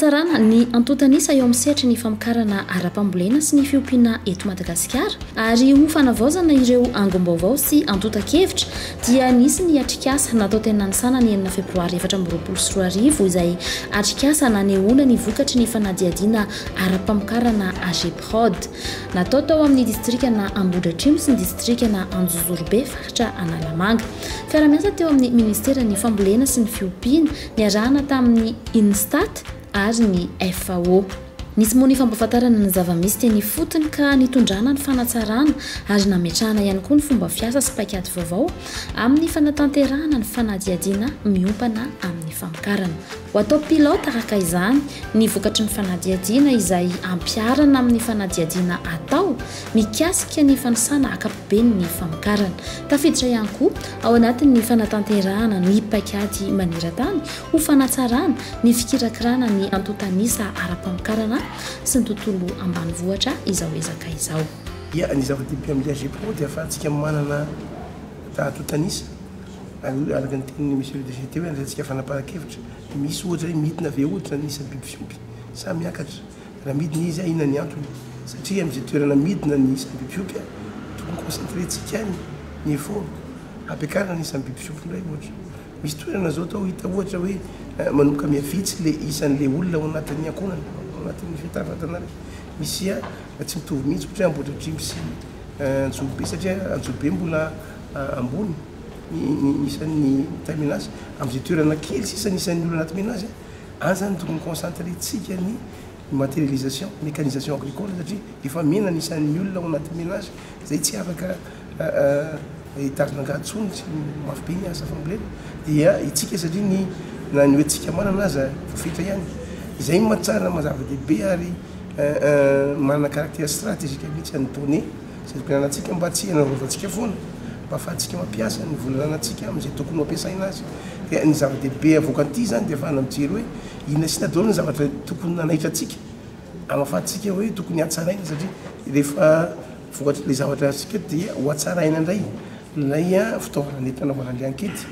Fanatsarana ny antontan'isa eo amin'ny sehatry ny famokarana ara-pambolena sy ny fiompiana eto Madagasikara ary ho fanavaozana ireo angom-baovao sy antontan-kevitra dia nisy ny atrikasa natao teny Nanisana ny enina febroary 2024 izay atrikasa nanehoana ny vokatry ny fanadihadiana ara-pamokarana Ageprod natao tao amin'ny distrikana Ambohidratrimo sy ny distrikana Anjozorobe faritra Analamanga. Fiarahamiasa teo amin'ny ministeran'ny fambolena sy ny fiompiana niarahana tamin'ny Instat ary ny FAO. Nisy moa ny fampahafantarana ny zava-misy teny ifotony ka nitondrana ny fanatsarana ary nametrahana ihany koa ny fomba fiasa sy paikady vaovao amin'ny fanatanterahana ny fanadihadiana miompana amin'ny famokarana. Ho atao pilote araka izany ny vokatry ny fanadihadiana izay ampiharana amin'ny fanadihadiana atao mikasika ny fanisana ankapobeny ny famokarana. Tafiditra ihany koa ao anatin'ny fanatanterahana ny paikady maneran-tany ho fanatsarana ny fikirakirana ny antontan'isa ara-pamokarana sy ny tontolo ambanivohitra izao ezaka izao. Ia, ny zava-dehibe amin'ny AGPRO dia ahafahantsika manana antontan'isa ary araka ny tenin'ny Monsieur le DG teo hoe andraisantsika fanapahan-kevitra. Misy ohatra hoe midina ve ohatra ny isan'ny biby fiompy sa miakatra? Raha midina izy, inona ny antony? Satria amin'izay toerana midina ny isan'ny biby fiompy, tokony concentrer-tsika any ny effort, ampiakarina ny isan'ny biby fiompy indray ohatra. Misy toerana izao atao hita ohatra hoe manomboka mihavitsy ilay isan'ilay olona ao anatin'ny ankohonana, ao anatin'ny fitarvatana ilay. Misy tsy mitovy mihitsy ohatra hoe Ambohidratrimo sy Antsorobe satria Antsorobe mbola ambony ny isan'ny taille ménage. Amin'izay toerana kely sisa ny isan'ny olona anaty ménage, any zany tokony concentrer-tsika ny matérialisation, mécanisation agricole satria efa mihena ny isan'ny olona ao anaty ménage zay tsy afaka hitazona angaha intsony, tsy mafy be ny asa fambolena dia itsika satria ny na ny hoentintsika manana aza voafetra ihany. Izay no mahatsara maha-zava-dehibe ary manana caractère stratégique mihitsy an'ny données izay tokony anantsika mba tsy hanarovantsika foana, mba ahafahantsika mampiasa ny vola ananantsika amin'izay tokony ho ampiasaina azy. Dia ny zava-dehibe avoakan'ity izany dia ahafahana mijery hoe inona sy inona daholo ny zavatra tokony nanaitra antsika, hamafantsika hoe tokony hatsaraina satria rehefa vokatr'ilay zavatra azontsika dia ho hatsaraina indray ilay fitaovana nentina nanaovana an'ilay ankety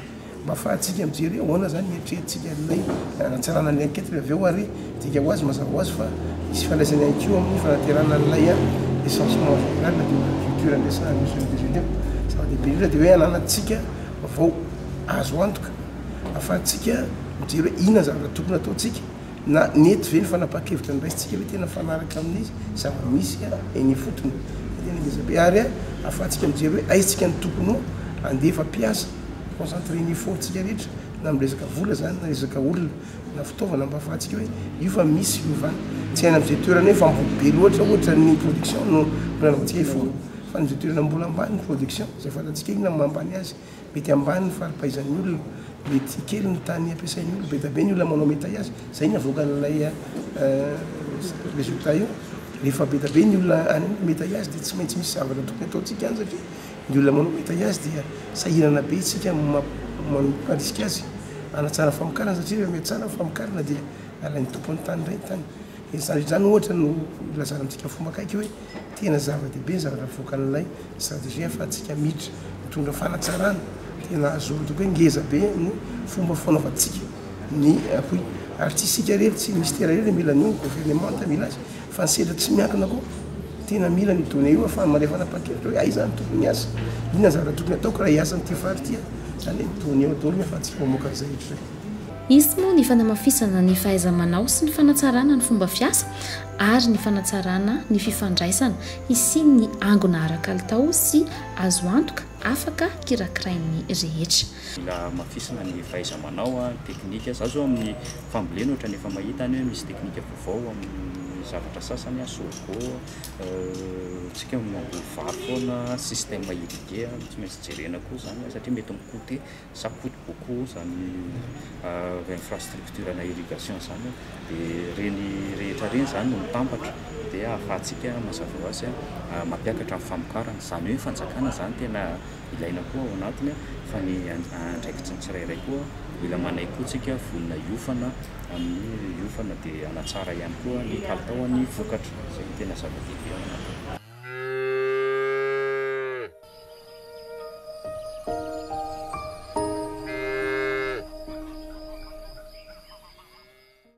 mba ahafahantsika mijery hoe ahoana izany ny eritreretintsika an'ilay hanatsarana an'ilay ankety rehefa avy eo ary dika ho azy mazava ho azy fa hisy ifandraisany ihany koa amin'ny fanaterana an'ilay recensement général de l'agriculture andraisana ny mission de teo. Zava-dehibe indrindra dia hoe ananantsika vaovao azo antoka ahafahantsika mijery hoe inona ny zavatra tokony hataontsika na nety ve ny fanapahan-kevitra noraisintsika ve tena mifanaraka amin'ny zava-misy eny ifotony. Tena ngeza be ary ahafahantsika mijery hoe aiza tsika no tokony ho handefa mpiasa, concentrer ny effort-tsika rehetra na amin'ny resaka vola zany na resaka olona na fitaovana mba ahafahantsika hoe io fa misy fiovana. Tsy any amin'izay toerana hoe efa ambony be loatra ohatra ny production no mbola anaovantsika effort fa any amin'izay toerana mbola ambany ny production izay fantatsika inona no maha ambany azy. Mety ambany ny fari-pahaizan'ny olona, mety kely ny tany ampiasain'ny olona, be dia be ny olona manao métayage, izay ny avoakan'ilay résultat io. Rehefa be dia be ny olona any amin'ny métayage dia tsy maintsy misy zavatra tokony ataontsika any satria ny olona manao métayage dia sahirana be isika mamparisika azy hanatsara famokarana satria rehefa mihatsara ny famokarana dia alain'ny tompon'ny tany indray ny tany. Izany izany ohatra no ilazana amintsika fomba akaiky hoe tena zava-dehibe ny zavatra avoakan'ilay stratégie ahafahantsika miditra mitondra fanatsarana tena azo antoka hoe ngeza be ny fomba fanaovantsika ny appui. Ary tsy isika irery, tsy ministera irery mila an'io, ny governemanta mila azy, fa ny sehatra tsy miankina koa tena mila an'io données io ahafahany mandray fanapahan-kevitra hoe aiza no tokony hiasa, inona ny zavatra tokony hataoko raha hiasa amin'ity faritra ity aho. Izany hoe données ao daholo ny ahafahantsika mamoaka an'izay rehetra izay. Hisy moa ny fanamafisana ny fahaiza-manao sy ny fanatsarana ny fomba fiasa ary ny fanatsarana ny fifandraisana hisian'ny angona ara-kalitao sy azo antoka afaka kirakirain'ny rehetra. Mila hamafisina ny fahaiza-manao, ny teknika. Za zao amin'ny fambolena ohatran'ny efa mahita any hoe misy teknika vaovao amin'ny zavatra sasany, sorgho, tsika mamboly vary foana, système irrigué tsy maintsy jerena koa zany satria mety mi-couter. Ça coute beaucoup zany infrastructure na irrigation zany dia ireny rehetra ireny zany no mitambatra dia ahafahantsika mazava ho azy mampiakatra ny famokarana. Izany hoe ny fanjakana zany tena ilaina koa ao anatiny fa ny andraikitry ny tsirairay koa mila manaiky koa tsika vonona hiofana amin'ny hiofana dia hanatsara ihany koa ny kalitaon'ny vokatra. Izay no tena zava-dehibe ao anatiny.